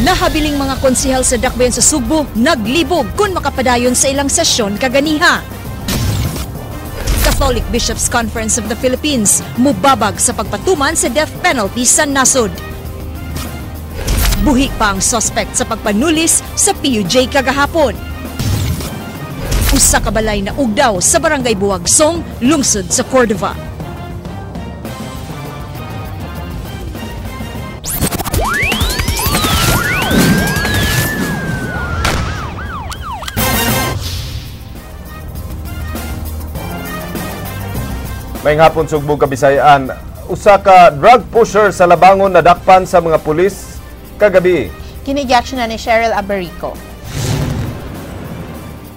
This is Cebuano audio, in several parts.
Nahabiling mga konsehal sa Dakbayan sa Sugbo naglibog kung makapadayon sa ilang sesyon kaganiha. Catholic Bishops' Conference of the Philippines mubabag sa pagpatuman sa death penalty sa nasod. Buhi pa ang suspect sa pagpanulis sa PUJ kagahapon. Usa ka balay na ugdaw sa Barangay Buwagsong, lungsod sa Cordova. Maayong hapon Sugbo Kabisayaan, usa ka drug pusher sa Labangon nadakpan sa mga pulis kagabi. Kini na ni Cheryl Abarico.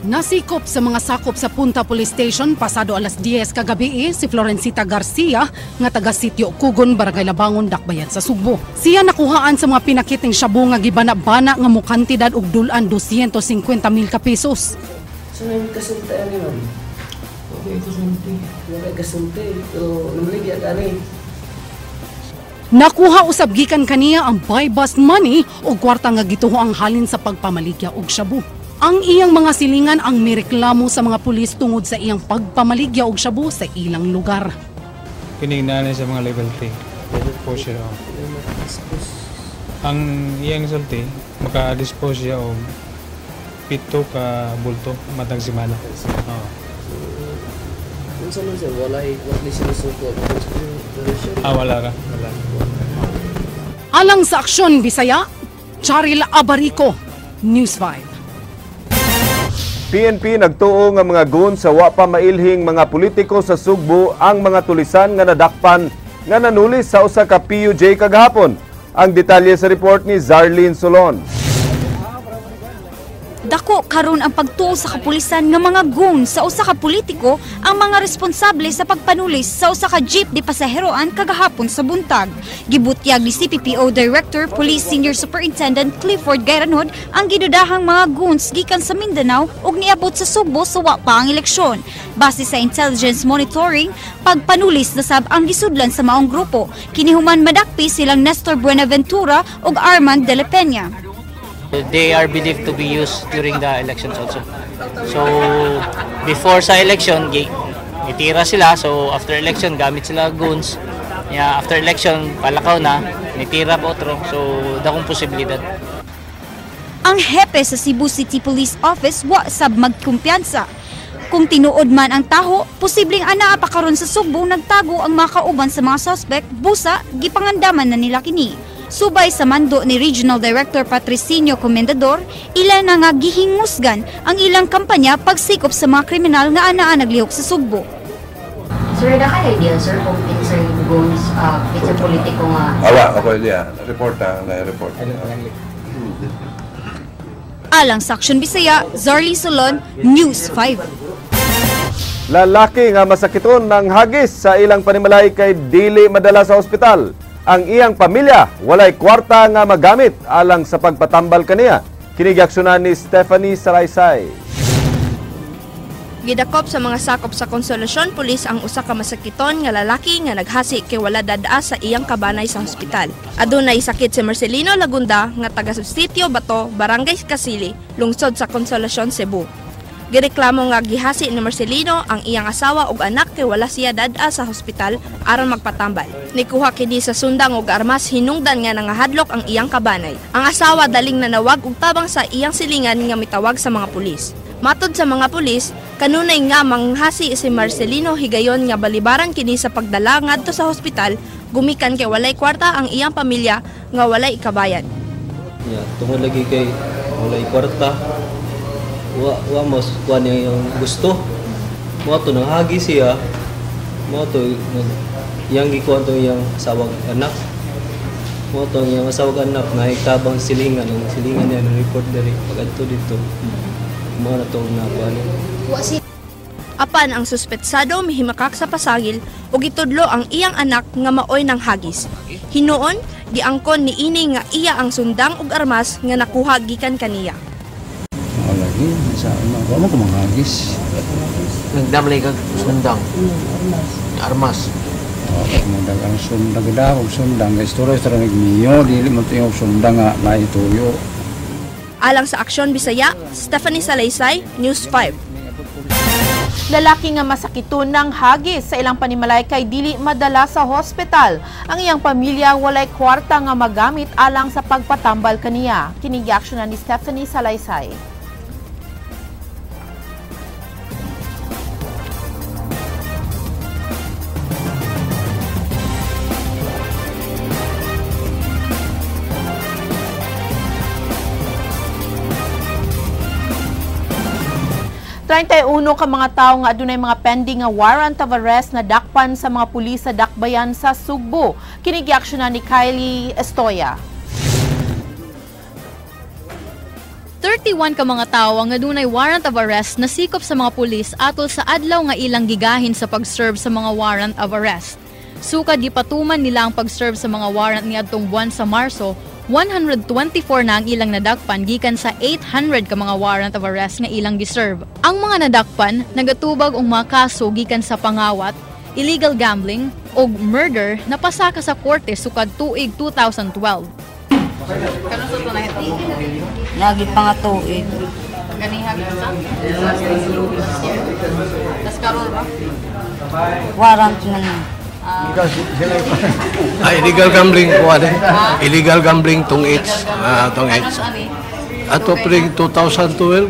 Nasikop sa mga sakop sa Punta Police Station pasado alas 10 kagabi si Florencita Garcia nga taga Sitio Kugon, Barangay Labangon, Dakbayan sa Sugbo. Siya nakuhaan sa mga pinakiting shabu nga gibana-bana nga mukantidad og dulan 250,000 ka pesos. So may kasulti ani ma'am? Okay, kasulti. Wala kasulti, pero namaligya gani. Nakuha usab gikan kaniya ang buy bust money o kwarta nga gituho ang halin sa pagpamaligya og shabu. Ang iyang mga silingan ang mireklamo sa mga pulis tungod sa iyang pagpamaligya og shabu sa ilang lugar. Kinignan sa mga level 3. Pusher. Ang iyang sulti, maka-dispose siya og 7 ka bulto matag semana. Unsa man sir, walay sinusuko. Wala ra, wala. Alang sa Aksyon Bisaya, Cheryl Abarico, News 5. PNP nagtuo nga mga gun sa wa pa mailhing mga politiko sa Sugbo ang mga tulisan nga nadakpan nga nanulis sa usa ka PUJ kagahapon. Ang detalye sa report ni Zarlene Solon. Dako karon ang pagtuo sa kapulisan nga mga goon sa usa ka politiko ang mga responsable sa pagpanulis sa usa ka jeep di pasaheroan kagahapon sa buntag. Gibutyag ni CPPO Director Police Senior Superintendent Clifford Gairanod ang gidudahang mga goons gikan sa Mindanao ug niabot sa Sugbo sa wa pa ang eleksyon. Base sa intelligence monitoring, pagpanulis na sab ang gisudlan sa maong grupo. Kini human madakpi silang Nestor Buenaventura ug Armand de la Peña. They are believed to be used during the elections also. So, before sa election, nitira sila. So, after election, gamit sila guns. Yeah, after election, palakaw na, nitira pa otro. So, dakong posibilidad. Ang hepe sa Cebu City Police Office wa sab magkumpiyansa. Kung tinuod man ang taho, posibleng anaa pa karon sa Sugbo nagtago ang mga kauban sa mga suspect, busa, gipangandaman na nila kini. Subay sa mando ni Regional Director Patricinio Comendador, ila na nga gihingusgan ang ilang kampanya pagsikop sa mga kriminal nga anaa naglihok sa Sugbo. Sir, na kaya idea, sir, kung it's a goals, it's a politiko nga? Awa, ako idea. Report na, report. Alang sa Aksyon Bisaya, Zarly Solon, News 5. Lalaki nga masakiton ng hagis sa ilang panimalay kay dili madala sa ospital. Ang iyang pamilya walay kwarta nga magamit alang sa pagpatambal kaniya. Kini giaksyonan ni Stephanie Saraysay. Gidakop sa mga sakop sa Consolacion Police ang usa ka masakiton nga lalaki nga naghasi kay wala dadaa sa iyang kabanay sa hospital. Adunay sakit si Marcelino Lagunda nga taga Sitio Bato, Barangay Kasili, lungsod sa Consolacion, Cebu. Gireklamo nga gihasi ni Marcelino ang iyang asawa ug anak kay wala siya dad-a sa hospital aron magpatambal. Nikuha kini sa sundang ug armas hinungdan nga nangahadlok ang iyang kabanay. Ang asawa daling nanawag og tabang sa iyang silingan nga mitawag sa mga pulis. Matod sa mga pulis, kanunay nga manghasi si Marcelino higayon nga balibaran kini sa pagdala ngadto sa hospital gumikan kay walay kwarta ang iyang pamilya nga walay ikabayan. Yeah, tungod lagi kay walay kwarta. Wa mo kuan niya yung gusto. Mo to nanghagi siya. Mo to iyang gikuan to iyang asawag anak. Mo to iyang asawag anak na itabang silingan, ang silingan niya na report diri pagadto dito. Mo na to na kuan. Apan ang suspetsado mihimakak sa pasagil ug gitudlo ang iyang anak nga maoy nang hagis. Hinuon giangkon niini nga iya ang sundang ug armas nga nakuha gikan kaniya. Lagi sa ano, wa mo kumanghagis. Nagdamlay kag sundang. Armas. Mo dagang sundang gida og sundang kay istorya sa miyo dili mo tingog sundang nga naituyo. Alang sa Aksyon Bisaya, Stephanie Salaysay, News 5. Lalaki nga masakiton ng hagis sa ilang panimalay kay dili madala sa hospital. Ang iyang pamilya walay kwarta nga magamit alang sa pagpatambal kaniya. Kini giaksyonan ni Stephanie Salaysay. 31 ka mga tawo nga adunay mga pending nga warrant of arrest na dakpan sa mga pulis sa Dakbayan sa Sugbo. Kini giaksyonan ni Kylie Estoya. 31 ka mga tawo nga adunay warrant of arrest na sikop sa mga pulis atol sa adlaw nga ilang gigahin sa pag-serve sa mga warrant of arrest. Sukad gipatuman nila ang pag-serve sa mga warrant niadtong buwan sa Marso, 124 na ang ilang nadakpan gikan sa 800 ka mga warrant of arrest nga ilang giserve. Ang mga nadakpan nagatubag og mga kaso gikan sa pangawat, illegal gambling ug murder na pasaka sa korte sukad tuig 2012. Lagi pa nga tuig. Warrant na na. Illegal gambling ko ano? Illegal gambling tong AIDS, tong AIDS. Ato pre 2012. 2012.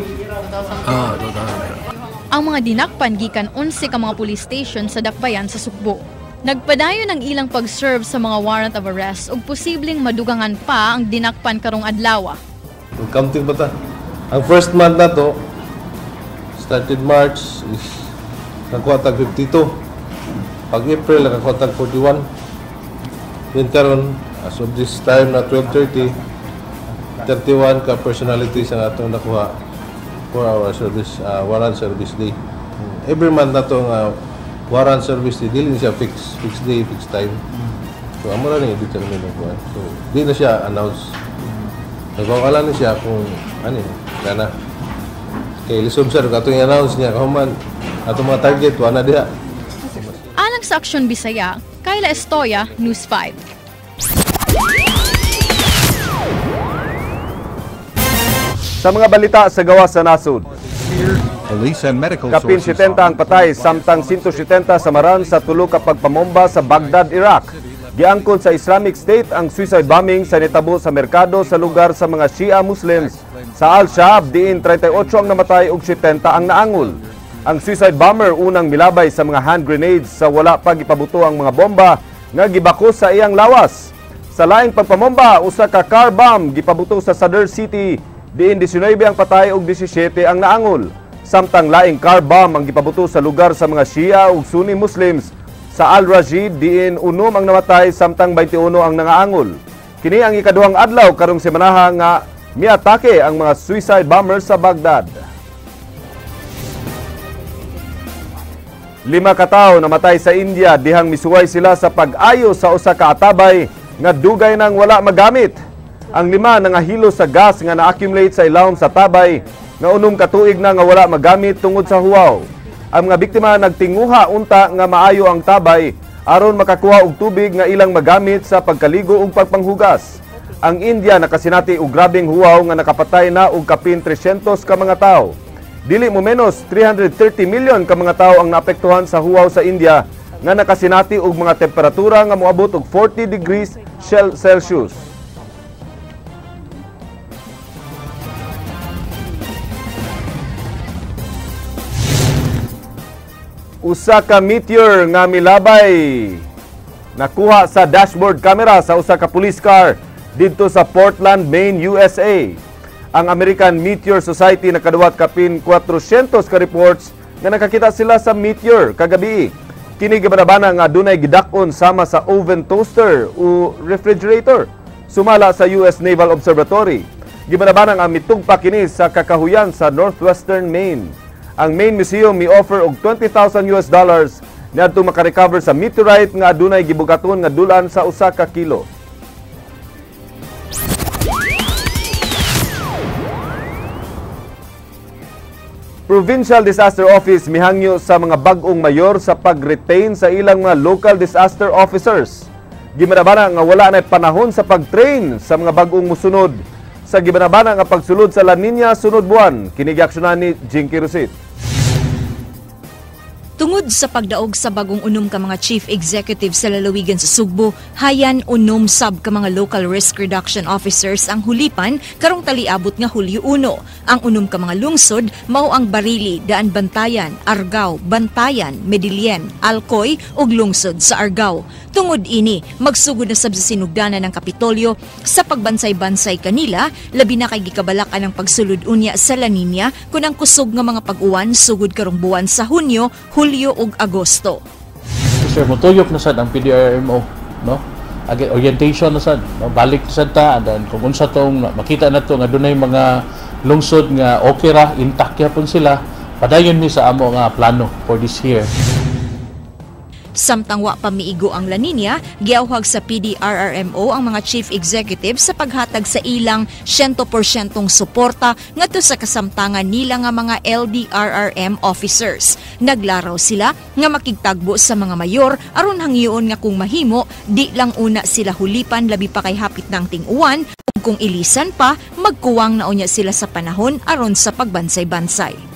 Ang mga dinakpan gikan 11 ka mga police station sa Dakbayan sa Sugbo. Nagpadayon ang ilang pag-serve sa mga warrant of arrest ug posibleng madugangan pa ang dinakpan karong adlaw. Counting ba ta? Ang first month na to started March is nagkuha tag 52. Pag April, nakakuha tag 41. Then karon, as of this time na 12:30, 31 ka personalities ang atong nakuha for our service, warrant service day. Every month na itong warrant service day, dili na siya fixed day, fixed time. So, amo ra ni determine ang kuan. So, di na siya announce. Nagwawala na siya kung ano, kana. Kay lisod sir, katong i-announce niya, kahuman, atong mga target, wala diha. Alang sa Aksyon Bisaya, Kyla Estoya, News 5. Sa mga balita sa gawas sa nasod, kapin 70 ang patay, samtang 170 samaran sa tulo ka pagpamomba sa Baghdad, Iraq. Giangkon sa Islamic State ang suicide bombing sa nitabo sa merkado sa lugar sa mga Shia Muslims. Sa Al-Shaab, diin 38 ang namatay ug 70 ang naangol. Ang suicide bomber unang milabay sa mga hand grenades sa wala pa gipabuto ang mga bomba nga gibako sa iyang lawas. Sa laing pagpamomba, usa ka car bomb gipabuto sa Sadr City, diin 19 ang patay ug 17 ang naangol. Samtang laing car bomb ang gipabuto sa lugar sa mga Shia ug Sunni Muslims sa Al-Rajid, diin 6 ang namatay samtang 21 ang nangaangol. Kini ang ikaduhang adlaw karong semanaha nga miatake ang mga suicide bombers sa Baghdad. 5 ka tawo namatay sa India dihang misuway sila sa pag-ayo sa usa ka atabay nga dugay nang wala magamit. Ang 5 nangahilo sa gas nga na-accumulate sa ilawom sa tabay nga 6 ka tuig na nga wala magamit tungod sa huwaw. Ang mga biktima nagtinguha unta nga maayo ang tabay aron makakuha og tubig nga ilang magamit sa pagkaligo ug pagpanghugas. Ang India nakasinati og grabeng huwaw nga nakapatay na og kapin 300 ka mga tawo. Dili mo menos 330 million ka mga tawo ang naapektuhan sa huwaw sa India nga nakasinati og mga temperatura nga moabot og 40 degrees Celsius. Usa ka meteor nga milabay nakuha sa dashboard camera sa usa ka police car didto sa Portland, Maine, USA. Ang American Meteor Society nakaduwat kapin 400 ka reports nga nakakita sila sa meteor kagabi. Kini gibanabana nga dunay gidak-on sama sa oven toaster o refrigerator sumala sa US Naval Observatory. Gibanabana nga mitugpa kini sa kakahuyan sa northwestern Maine. Ang Maine Museum mi-offer og $20,000 niadto makarecover sa meteorite nga adunay gibugaton nga dulan sa usa ka kilo. Provincial Disaster Office mihangyo sa mga bag-ong mayor sa pag-retain sa ilang mga local disaster officers. Gibanabana nga wala na panahon sa pag-train sa mga bag-ong musunod sa gibanabana nga pagsulod sa La Nina sunod buwan. Kini giaksyonan ni Jinky Rosit. Tungod sa pagdaog sa bagong 6 ka mga chief executive sa lalawigan sa Sugbo, hayan 6 sab ka mga local risk reduction officers ang hulipan karong taliabot nga Hulyo 1. Ang 6 ka mga lungsod mao ang Barili, Daan Bantayan, Argao, Bantayan, Medellin, Alcoy ug lungsod sa Argao. Tungod ini, magsugod na sab sa sinugdanan ng Kapitolyo sa pagbansay-bansay kanila, labi na kay gikabalakan ang pagsulod unya sa La Nina kun ang kusog nga mga pag-uwan sugod karong buwan sa Hunyo, Hulyo ug Agosto. Sir, mutuyok na sad ang PDRMO, no? Again, orientation na sad, no? Balik na sad ta, and then kung unsa tong makita na to nga dunay mga lungsod nga okay ra, intact gyapon sila, padayon mi sa amo nga plano for this year. Samtang wa pa miigo ang La Nina, giawhag sa PDRRMO ang mga chief executive sa paghatag sa ilang 100% suporta ngadto sa kasamtangan nila nga mga LDRRM officers. Naglaraw sila nga makigtagbo sa mga mayor aron hangyoon nga kung mahimo, di lang una sila hulipan labi pa kay hapit ng ting-uwan ug kung ilisan pa, magkuwang na unya sila sa panahon aron sa pagbansay-bansay.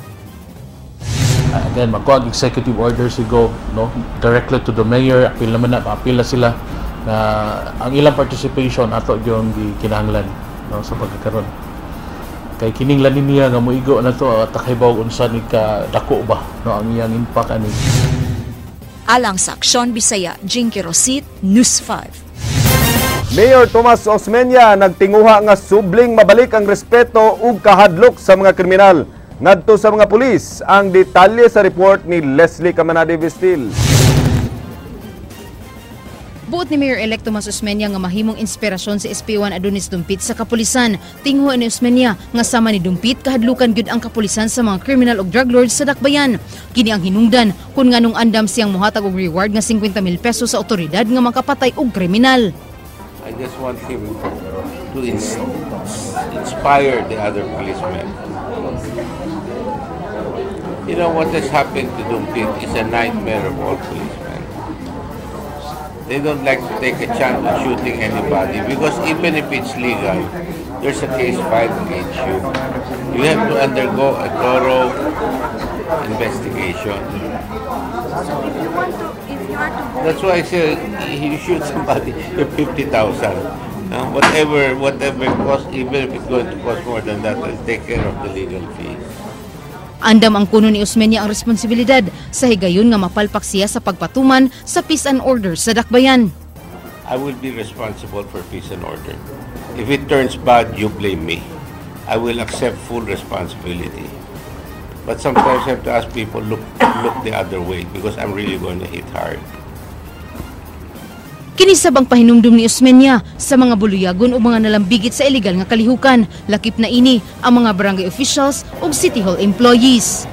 Again, magkuha executive order si Gov, no, directly to the mayor, apil naman na, apil na sila na ang ilang participation ato yung gikinahanglan, no, sa pagkakaron. Kay kining La Nina nga moigo na to at takaybaw unsa ni ka dako ba, no, ang iyang impact ani. Alang sa Aksyon Bisaya, Jinky Rosit, News 5. Mayor Tomas Osmeña nagtinguha nga subling mabalik ang respeto ug kahadlok sa mga kriminal ngadto sa mga pulis. Ang detalye sa report ni Leslie Camanade Vestil. Buot ni Mayor-elect Tomas Osmeña nga mahimong inspirasyon si SP1 Adonis Dumpit sa kapulisan. Tinghuan ni Osmeña nga sama ni Dumpit kahadlukan gyud ang kapulisan sa mga criminal ug drug lords sa Dakbayan. Kini ang hinungdan kung nganong andam siyang mohatag og reward nga 50,000 pesos sa otoridad nga makapatay og kriminal. I just want him to inspire the other policemen. You know, what has happened to Dumpit is a nightmare of all policemen. They don't like to take a chance on shooting anybody because even if it's legal, there's a case filed against you. You have to undergo a thorough investigation. So if you want to, if you are to go That's why I say you shoot somebody, you're 50,000. Whatever it costs, even if it's going to cost more than that, I'll take care of the legal fees. Andam ang kuno ni Osmeña ang responsibilidad sa higayon nga mapalpak siya sa pagpatuman sa peace and order sa Dakbayan. I will be responsible for peace and order. If it turns bad, you blame me. I will accept full responsibility. But sometimes I have to ask people, look the other way because I'm really going to hit hard. Kini sab ang pahinumdum ni Osmeña sa mga buluyagon o mga nalambigit sa illegal nga kalihukan. Lakip na ini ang mga barangay officials ug City Hall employees.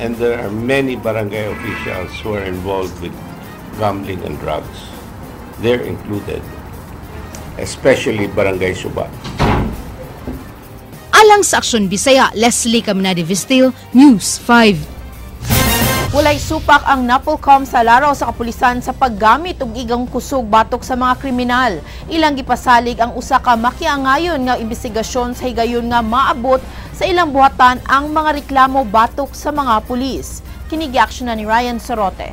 And there are many barangay officials who are involved with gambling and drugs. They're included, especially Barangay Suba. Alang sa Aksyon Bisaya, Leslie Caminade Vistil, News 5. Walay supak ang NAPOLCOM sa laraw sa kapulisan sa paggamit og igang kusog batok sa mga kriminal. Ilang gipasalig ang usa ka makiangayon nga investigasyon sa higayon nga maabot sa ilang buhatan ang mga reklamo batok sa mga pulis. Kini giaksyonan ni Ryan Sorote.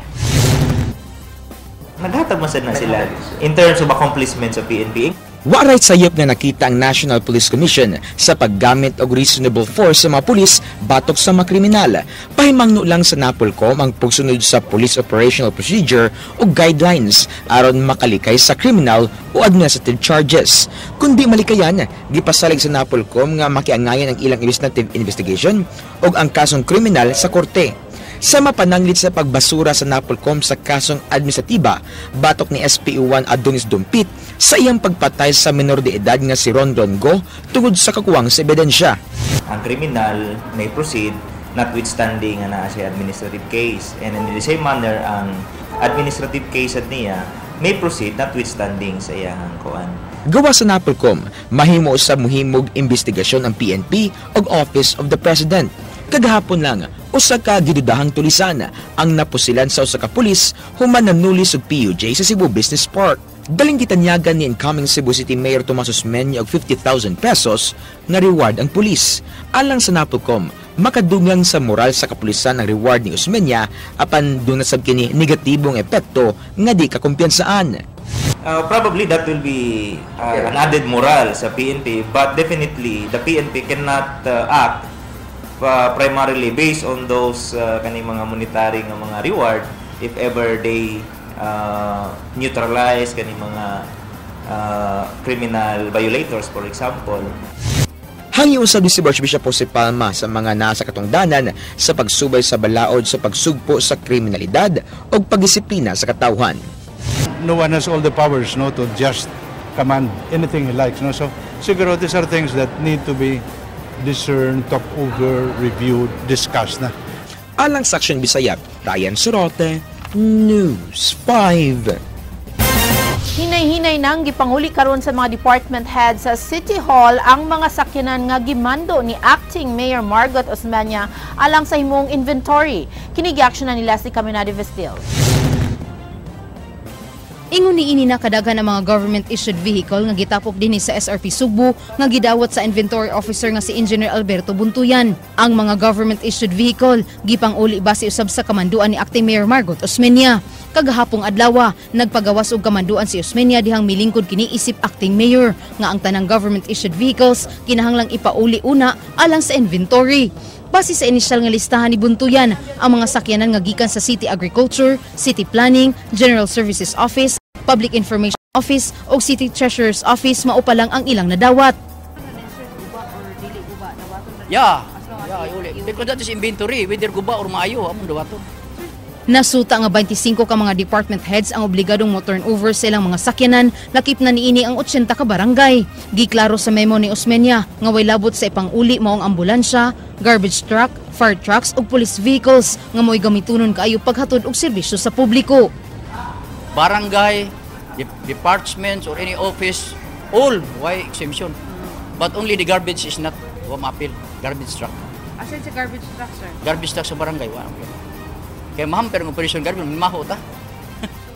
Naghatag man sad na sila in terms of accomplishments sa PNP. Waray sayop nga nakita ang National Police Commission sa paggamit og reasonable force sa mga pulis batok sa mga kriminal. Pahimangno lang sa NAPOLCOM ang pagsunod sa Police Operational Procedure o guidelines aron makalikay sa criminal o administrative charges. Kundi malikayan, gipasalig sa NAPOLCOM nga makiangayan ang ilang investigative investigation o ang kasong kriminal sa korte. Sa mapananglit sa pagbasura sa NAPOLCOM sa kasong administratiba, batok ni SPO1 Adonis Dumpit sa iyang pagpatay sa menor de edad nga si Rondon Go tungod sa kakuwang sa ebidensya. Ang kriminal may proceed notwithstanding nga naa siya administrative case, and in the same manner ang administrative case at niya may proceed notwithstanding sa iyang kuan. Gawa sa NAPOLCOM, mahimo sa muhimog investigasyon ang PNP ug Office of the President. Kagahapon lang, usa ka gidudahang tulisan ang napusilan sa usa ka pulis human nanulis og PUJ sa Cebu Business Park. Daling gitanyagan ni incoming Cebu City Mayor Tomas Osmeña og 50,000 pesos nga reward ang pulis. Alang sa Napolcom, makadungang sa moral sa kapulisan ang reward ni Osmeña apan duna sab kini negatibong epekto nga di kakumpiyansaan. Probably that will be an added morale sa PNP, but definitely the PNP cannot act primarily based on those kaning mga monetary nga mga reward if ever they neutralize kaning mga criminal violators, for example. Hangyo usab ni si Archbishop Jose Palma sa mga nasa katungdanan sa pagsubay sa balaod sa pagsugpo sa kriminalidad o pagdisiplina sa katawhan. No one has all the powers, no, to just command anything he likes, no? So siguro these are things that need to be discerned, talked over, reviewed, discussed na. Alang sa Aksyon Bisaya, Ryan Surote, News 5. Hinay-hinay nang gipanguli karon sa mga department heads sa City Hall ang mga sakyanan nga gimando ni Acting Mayor Margot Osmeña alang sa himong inventory. Kini giaksyonan ni Leslie Caminade Vestil. Ingon ni ini na kadaghan ang mga government-issued vehicle nga gitapok dinhi sa SRP Sugbo nga gidawat sa inventory officer nga si Engineer Alberto Buntuyan. Ang mga government-issued vehicle gipang-uli base usab sa kamanduan ni Acting Mayor Margot Osmeña. Kagahapong adlaw, nagpagawas og kamanduan si Osmeña dihang milingkod kini isip acting mayor nga ang tanang government-issued vehicles kinahanglang ipauli una alang sa inventory. Base sa inisyal nga listahan ni Buntuyan, ang mga sakyanan nga gikan sa City Agriculture, City Planning, General Services Office, Public Information Office o City Treasurer's Office mao pa lang ang ilang nadawat. Yeah, uli. Because that is inventory, whether guba or maayo, among dawaton. Nasuta nga 25 ka mga department heads ang obligadong mo turnover sa ilang mga sakyanan, lakip na niini ang 80 ka barangay. Giklaro sa memo ni Osmeña nga way labot sa ipang-uli maong ambulansya, garbage truck, fire trucks ug police vehicles nga mo'y gamitunon kaayo paghatod og serbisyo sa publiko. Barangay, departments or any office, all why exemption. But only the garbage is not wa maapil, garbage truck. Asan sa garbage truck, sir? Garbage truck sa barangay wa maapil. Kay mahamper ang operation garbage, maho ta.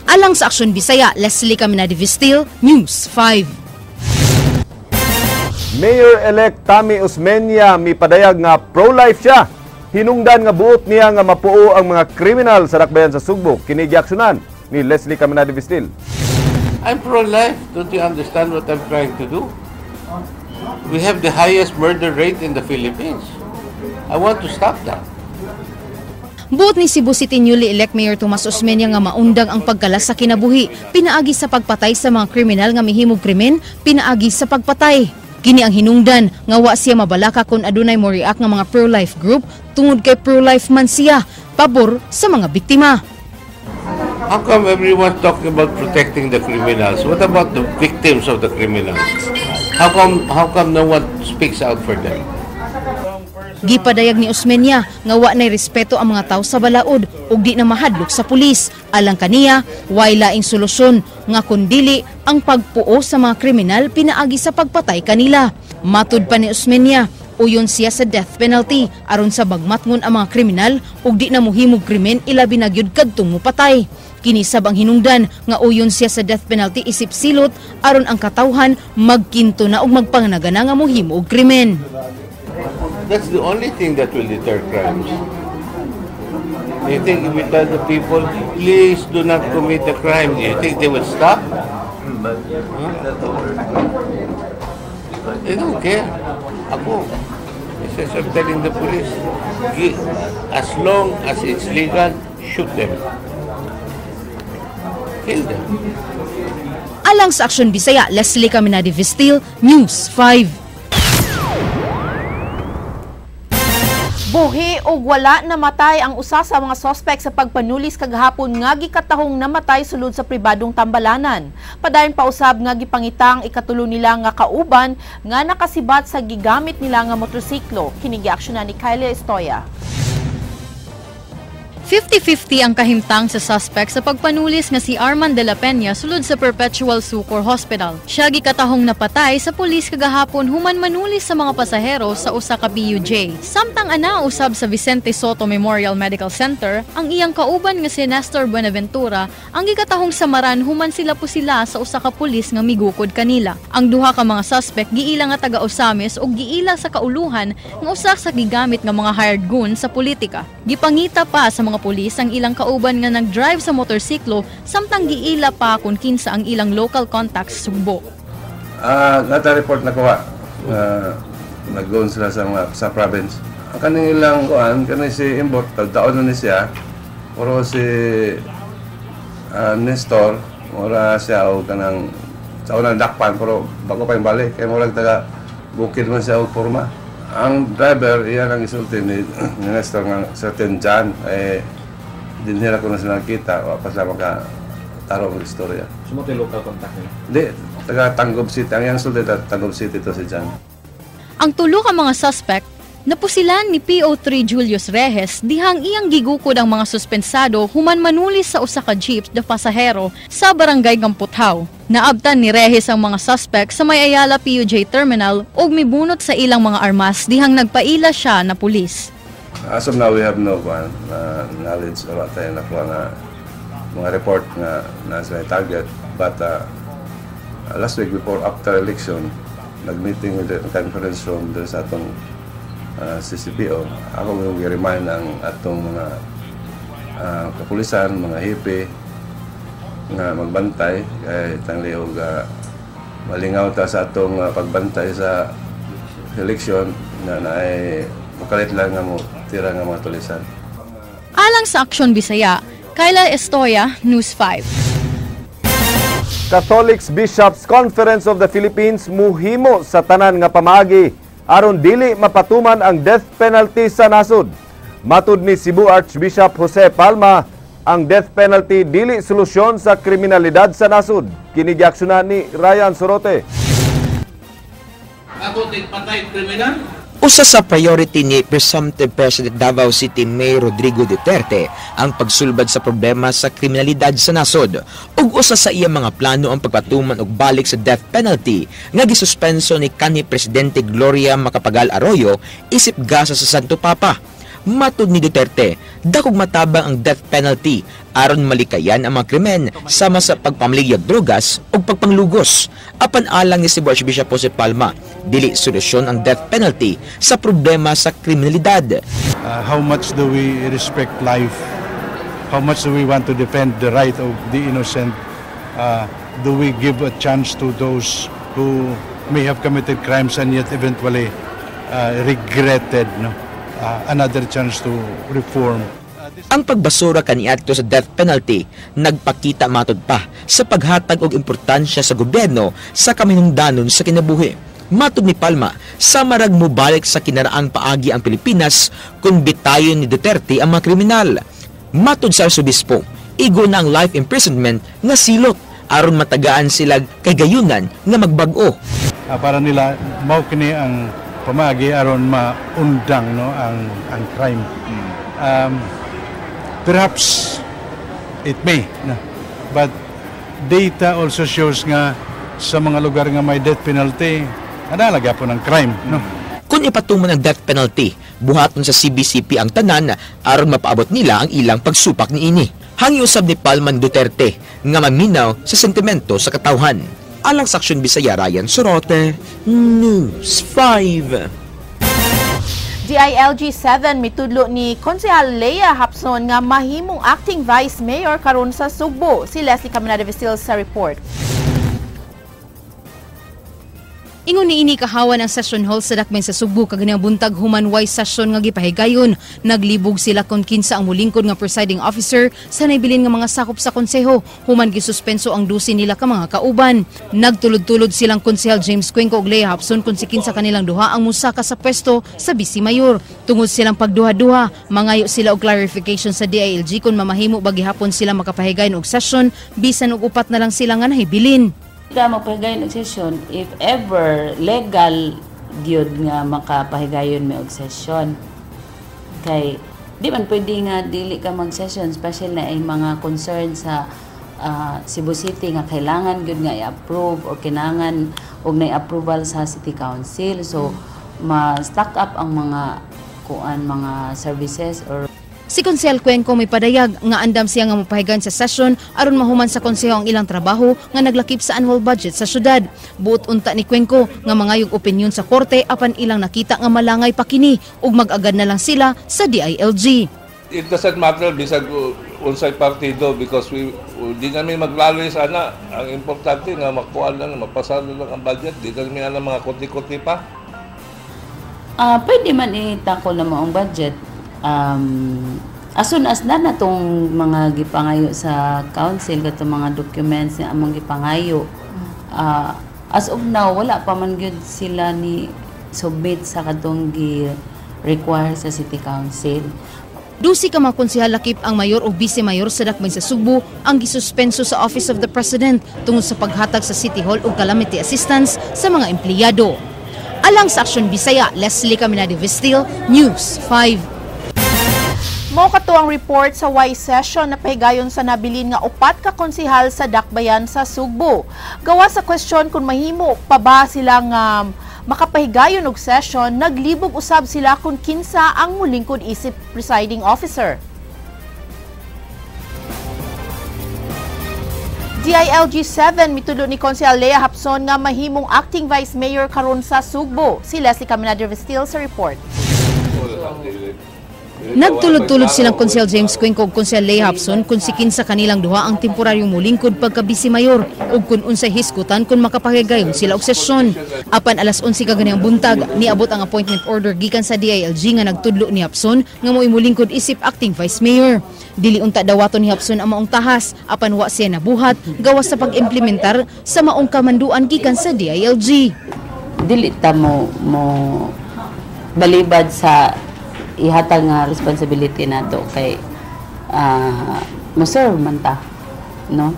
Alang sa Aksyon Bisaya, Leslie Caminade Vistil, News 5. Mayor-elect Tommy Osmeña mipadayag nga pro-life siya. Hinungdan nga buot niya nga mapuo ang mga kriminal sa dakbayan sa Sugbo. Kini giaksyonan ni Leslie Caminade Vistil. I'm pro-life. Don't you understand what I'm trying to do? We have the highest murder rate in the Philippines. I want to stop that. Buot ni Cebu City newly elect Mayor Tomas Osmeña nga maundang ang pagkalas sa kinabuhi, pinaagi sa pagpatay sa mga kriminal nga mihimog krimen, pinaagi sa pagpatay. Kini ang hinungdan nga wa siya mabalaka kung adunay mo react nga mga pro-life group tungod kay pro-life man siya, pabor sa mga biktima. How come everyone's talking about protecting the criminals? What about the victims of the criminals? How come no one speaks out for them? Gipadayag ni Osmeña nga wa nay respeto ang mga tawo sa balaod ug di na mahadlok sa pulis. Alang kaniya, way laing solusyon nga kundili ang pagpuo sa mga kriminal pinaagi sa pagpatay kanila. Matud pa ni Osmeña, uyon siya sa death penalty aron sa bagmatngon ang mga kriminal ug di na mohimog krimen, ilabi na gyud kadtong mopatay. Kini sab ang hinungdan nga uyon siya sa death penalty isip silot aron ang katawhan magkinto na og magpanganagana nga mohimo og krimen. That's the only thing that will deter crimes. You think if we tell the people, "Please do not commit the crime," do you think they will stop? Huh? They don't care. Ako, he says, I'm telling the police, "As long as it's legal, shoot them. Kill them." Alang sa Aksyon Bisaya, Leslie Caminade Vistil, News 5. Buhi og wala namatay ang usa sa mga sospek sa pagpanulis kagahapon nga gikatahong namatay sulod sa pribadong tambalanan. Padayon pa usab nga gipangita ang ikatulo nila nga kauban nga nakasibat sa gigamit nila nga motorsiklo. Kini giaksyonan ni Kylie Estoya. 50-50 ang kahimtang sa suspect sa pagpanulis nga si Arman de la Peña sulod sa Perpetual Succour Hospital. Siya gikatahong napatay sa pulis kagahapon human manulis sa mga pasahero sa usa ka PUJ. Samtang ana usab sa Vicente Soto Memorial Medical Center, ang iyang kauban nga si Nestor Buenaventura ang gikatahong samaran human sila po sila sa usa ka pulis nga migukod kanila. Ang duha ka mga suspect giila nga taga Osamis ug giila sa kauluhan nga usa sa gigamit nga mga hired goon sa politika. Gipangita pa sa mga pulis ang ilang kauban nga nag-drive sa motorsiklo samtang giila pa kung kinsa ang ilang local contacts sa Sugbo. Nata report na kuha. Nag-go sila sa mga sa province. Ang kaning ilang kuan kani si Imbot, taon na ni siya. Pero si Nestor, mura siya og kanang sa unang dakpan pero bago pa yung balik kay murag taga bukid man siya og porma. Ang driver, iyan ang isulti ni Nestor nga certain John, eh, dinhira ko na sila nakita, wa pa sila maka tarong og istorya. So mo local contact nila? Di, taga Tanggob City. Ang iyang sulti, taga Tanggob City to si John. Ang tulo ka mga suspect napusilan ni PO3 Julius Rehes dihang iyang gigukod ang mga suspensado human manulis sa usa ka jeep de pasahero sa barangay Gamputhaw. Naabtan ni Rehes ang mga suspect sa May Ayala PUJ Terminal ug mibunot sa ilang mga armas dihang nagpaila siya na pulis. As of now, we have no knowledge or tayo nakuha nga mga report nga nasa target. But last week before after election, nag-meeting with the conference room doon sa atong CCPO. Ako yung remind ang atong mga kapulisan, mga hepe nga magbantay kay tangli og malingaw ta sa atong pagbantay sa election nga naay mukalit lang nga mo tira nga mga tulisan. Alang sa Aksyon Bisaya, Kyla Estoya, News 5. Catholic Bishops Conference of the Philippines muhimo sa tanan nga pamaagi aron dili mapatuman ang death penalty sa nasod. Matud ni Cebu Archbishop Jose Palma, ang death penalty dili solusyon sa kriminalidad sa nasod. Kini giaksyonan ni Ryan Sorote. Ako patay kriminal. Usa sa priority ni presumptive President Davao City Mayor Rodrigo Duterte ang pagsulbad sa problema sa kriminalidad sa nasod. Ug usa sa iyang mga plano ang pagpatuman og balik sa death penalty nga gisuspenso ni kanhi Presidente Gloria Macapagal Arroyo isip gasa sa Santo Papa. Matud ni Duterte, dakog matabang ang death penalty aron malikayan ang mga krimen sama sa pagpamaligyag drogas ug pagpanglugos. Apan alang ni Cebu Archbishop Jose Palma, dili solusyon ang death penalty sa problema sa kriminalidad. How much do we respect life? How much do we want to defend the right of the innocent? Do we give a chance to those who may have committed crimes and yet eventually regretted, no? Another chance to reform? Ang pagbasura kaniadto sa death penalty nagpakita matod pa sa paghatag og importansya sa gobyerno sa kaminungdanon sa kinabuhi. Matod ni Palma, sa marag mobalik sa kinaraang paagi ang Pilipinas kung bitayon ni Duterte ang mga kriminal. Matod sa Arsobispo, igo na ang life imprisonment nga silot aron matagaan sila kay gayunan nga magbag-o. Para nila mao kini ang pamaagi aron maundang, no, ang crime. Perhaps it may, no? But data also shows nga sa mga lugar nga may death penalty, ana po ng crime, no? Kung ipatuman ang death penalty, buhaton sa CBCP ang tanan aron mapaabot nila ang ilang pagsupak niini. Hangyo usab ni Palma ni Duterte nga maminaw sa sentimento sa katawhan. Alang sa Aksyon Bisaya, Ryan Sorote, News 5. DILG 7 mitudlo ni Konsehal Leah Hapson nga mahimong acting vice mayor karon sa Sugbo. Si Leslie Caminada Visil sa report. Ingon ni ini kahawan ang session hall sa Dakbayan sa Sugbo kaganang buntag human way session nga gipahigayon. Naglibog sila kon kinsa ang mulingkod nga presiding officer sa naibilin nga mga sakop sa konseho human gisuspenso ang 12 nila ka mga kauban. Nagtulod-tulod silang konsehal James Cuenco ug Leah Hapson kon si kinsa kanilang duha ang musaka sa pwesto sa vice mayor. Tungod silang pagduha-duha, mangayo sila og clarification sa DILG kung mamahimo ba gihapon sila makapahigayon og session bisan og upat na lang sila nga nahibilin. Ta magpahigayon og session if ever legal gyud nga makapahigayon mi og session. Kay Di man pwede nga dili ka mag-session, especially na ay mga concern sa Cebu City nga kailangan gyud nga i-approve or kinahanglan og na approval sa City Council. So ma-stack up ang mga kuan, mga services or Si Konsehal Cuenco may padayag nga andam siya nga mopahigayon sa session aron mahuman sa konseho ang ilang trabaho nga naglakip sa annual budget sa syudad. Buot unta ni Cuenco nga mangayog opinyon sa korte apan ilang nakita nga malangay pa kini ug mag-agad na lang sila sa DILG. It doesn't matter bisag unsay partido because we di namin maglaloy sana. Ang importante nga makuha lang, mapasado lang ang budget. Di namin alam mga kuti-kuti pa. Pwede man i-tackle na mo ang budget. As soon as na natong mga gipangayo sa council, katong mga documents nga among gipangayo. As of now, wala pa man gyud sila ni submit sa katong gi require sa City Council. 12 ka mga konsehal lakip ang mayor o vice mayor sa Dakbayan sa Sugbo ang gisuspenso sa Office of the President tungod sa paghatag sa City Hall og calamity assistance sa mga empleyado. Alang sa Aksyon Bisaya, Leslie Caminade Vestil, News 5. Mao kato ang report sa Y session na pahigayon sa nabilin nga upat ka konsehal sa Dakbayan sa Sugbo. Gawa sa question kung mahimo pa ba silang makapahigayon og session, naglibog usab sila kung kinsa ang mulingkod isip presiding officer. DILG 7 mitulo ni Konsehal Lea Hapson nga mahimong acting vice mayor karon sa Sugbo. Si Leslie Caminade Vestil sa report. Nagtulod-tulod silang Konsehal James Cuenco ug Konsehal Lea Hapson kung sikin sa kanilang duha ang temporaryong mulingkod pagka vice mayor ug kung unsay hisgutan kung makapahigayon sila og sesyon. Apan alas 11 kaganihang buntag niabot ang appointment order gikan sa DILG nga nagtudlo ni Hapson nga mo'y mulingkod isip acting vice mayor. Dili unta dawaton ni Hapson ang maong tahas apan wa siya nabuhat gawas sa pag-implementar sa maong kamanduan gikan sa DILG. Dili ta mo balibad sa ihatag nga responsibility nato kay mo-serve man ta, no?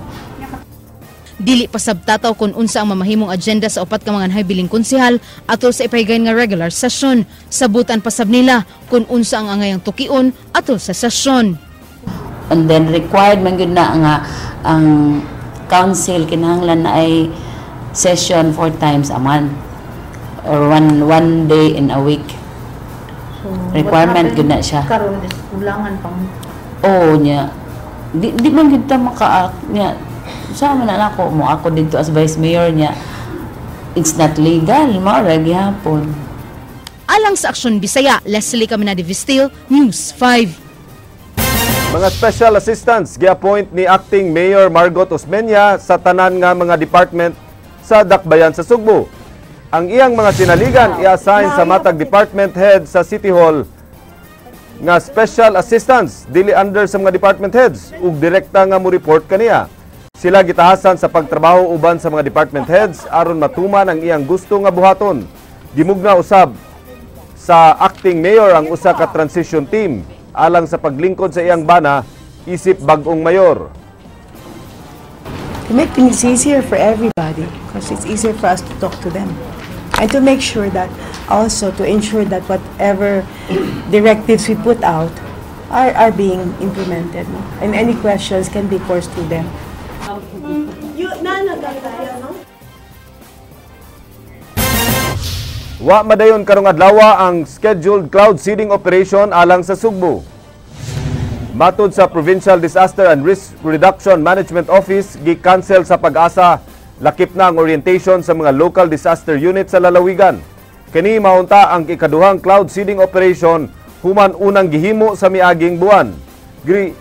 Dili pasabtataw kung unsa ang mamahimong agenda sa upat ka mga nahabiling konsehal atol sa ipahigayon nga regular session. Sabutan pasab nila kung unsa ang angayang tukion atol sa session. And then required man gyud na nga ang council kinahanglan na ay session 4 times a month or one day in a week. So, requirement gyud na siya. Karon is kulangan pang. Oo niya. Di man gyud ta maka niya. Sa man na ako mo ako didto as vice mayor niya. It's not legal, mao ra gihapon. Alang sa Aksyon Bisaya, Leslie Caminade Vestil, News 5. Mga special assistants gi-appoint ni Acting Mayor Margot Osmeña sa tanan nga mga department sa Dakbayan sa Sugbo. Ang iyang mga sinaligan i-assign sa matag department head sa City Hall nga special assistants dili under sa mga department heads ug direkta nga mo report kaniya. Sila gitahasan sa pagtrabaho uban sa mga department heads aron matuman ang iyang gusto nga buhaton. Gimugna usab sa acting mayor ang usa ka transition team alang sa paglingkod sa iyang bana isip bag-ong mayor. To make things easier for everybody, because it's easier for us to talk to them and to make sure that also to ensure that whatever directives we put out are being implemented, no? And any questions can be coursed to them. Wa madayon karong adlaw ang scheduled cloud seeding operation alang sa Sugbo. Matod sa Provincial Disaster and Risk Reduction Management Office, gi-cancel sa Pag-asa lakip na ang orientation sa mga local disaster unit sa lalawigan. Kini maunta ang ikaduhang cloud seeding operation human unang gihimo sa miaging buwan.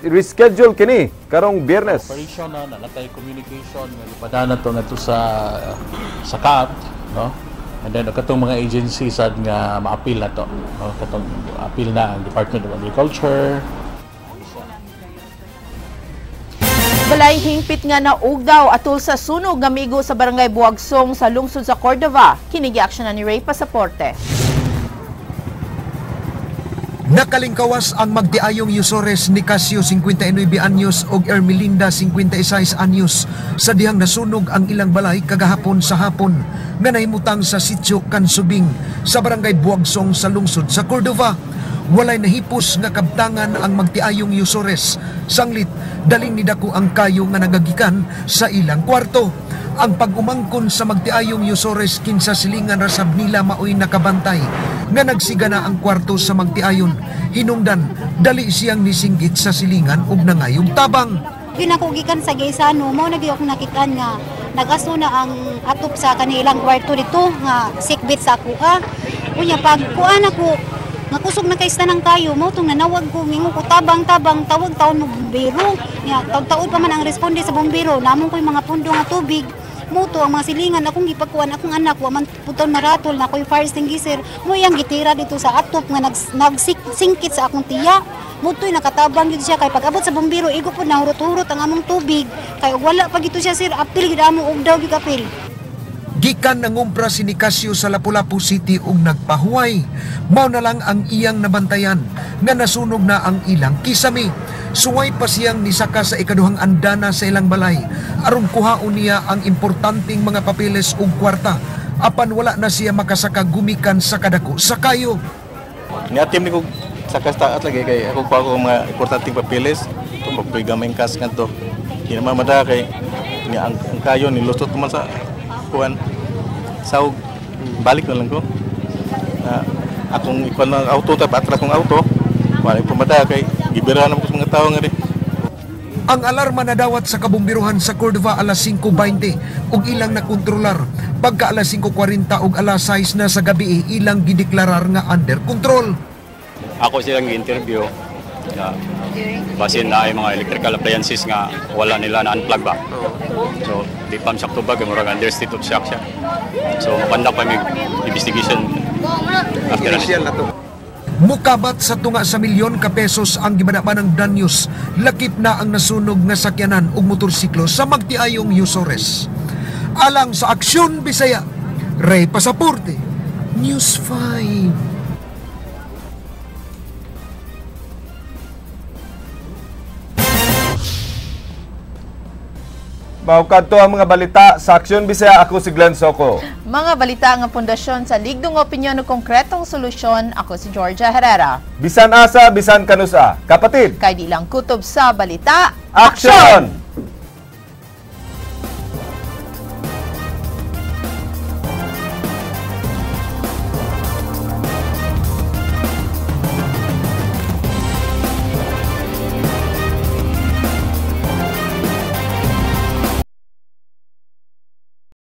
Reschedule kini karong Biyernes. Operation na natay communication nga gipadana to ngadto sa CAAP, no? And then katong mga agencies sad nga maapil na to, no? Katong apil na ang Department of Agriculture. Balay hingpit nga naugdaw atol sa sunog nga migo sa barangay Buagsong sa lungsod sa Cordova. Kini giaksyonan ni Ray Pasaporte. Nakalingkawas ang magdiayong Yusores Nicasio 59 anyos og Ermelinda 56 anyos sa dihang nasunog ang ilang balay kagahapon sa hapon nga nahimutang sa sitio Kansubing sa barangay Buagsong sa lungsod sa Cordova. Walay nahipos nga kabtangan ang magtiayong Yusores. Sanglit, daling nidako ang kayo nga nagagikan sa ilang kwarto. Ang pag-umangkon sa magtiayong Yusores kinsa silingan rasab nila maoy nakabantay nga nagsiga na ang kwarto sa magtiayon. Hinungdan, dali siyang nisinggit sa silingan ug nangayong tabang. Ginakugikan sa Gaisano, mao na gyud akong nakitaan nga nag-aso na ang atop sa kanilang kwarto dito nga sikbit sa akuha. Unya pag kuan ako nga kusog na kay ng kayo, mao tong nanawag ko, mingon ko tabang-tabang, tawag taon mo bumbero. Nya taud-taud pa man ang responde sa bumbero, namon ko'y mga pundo nga tubig. Muto ang mga silingan akong gipagkuan akong anak wa man puton maratol na ako'y fire extinguisher mo iyang gitira dito sa atop nga nagsingkit sa akong tiya. Muto'y nakatabang gyud siya kay pag-abot sa bumbero igo pud nahurot-hurot ang among tubig kay og wala pa gito siya sir, apil gyud amo og daw gyud apil. Gikan nangumpra si Nicasio sa Lapu-Lapu City ug nagpahuway. Mao na lang ang iyang nabantayan nga nasunog na ang ilang kisame. Suway pa siyang nisaka sa ikaduhang andana sa ilang balay aron kuhaon niya ang importanteng mga papeles ug kwarta. Apan wala na siya makasaka gumikan sa kadako sa kayo. Niatim ni ko saka sa taas lagi kay ako kuha ko mga importanteng papeles. Ito gamay cash ngadto. Di naman mada kay ni ang kayo ni lusot man sa kuan. Saug balik na lang ko. Akong ikuan ng auto ta atras kong auto. Wala pumada kay gibirahan ko sa mga tao nga rin. Ang alarma nadawat sa kabumbiruhan sa Cordova alas 5:20 ug ilang nakontrolar. Pagka alas 5:40 ug alas 6 na sa gabi ilang gideklarar nga under control. Ako silang gi-interview na basin na ay mga electrical appliances nga wala nila na unplug ba. So di pa sakto ba kay murag under state of shock siya. So makanda pa mig investigation after na to. Mukabat sa tunga sa milyon ka pesos ang gibanaban ng danyos. Lakip na ang nasunog nga sakyanan ug motorsiklo sa magtiayong Yusores. Alang sa Aksyon Bisaya, Ray Pasaporte, News 5. Maukadto ang mga balita sa Aksyon Bisaya. Ako si Glenn Soco. Mga balita nga pundasyon sa ligdong opinyon o konkretong solusyon. Ako si Georgia Herrera. Bisan asa, bisan kanusa. Kapatid, kay di lang kutob sa balita. Aksyon!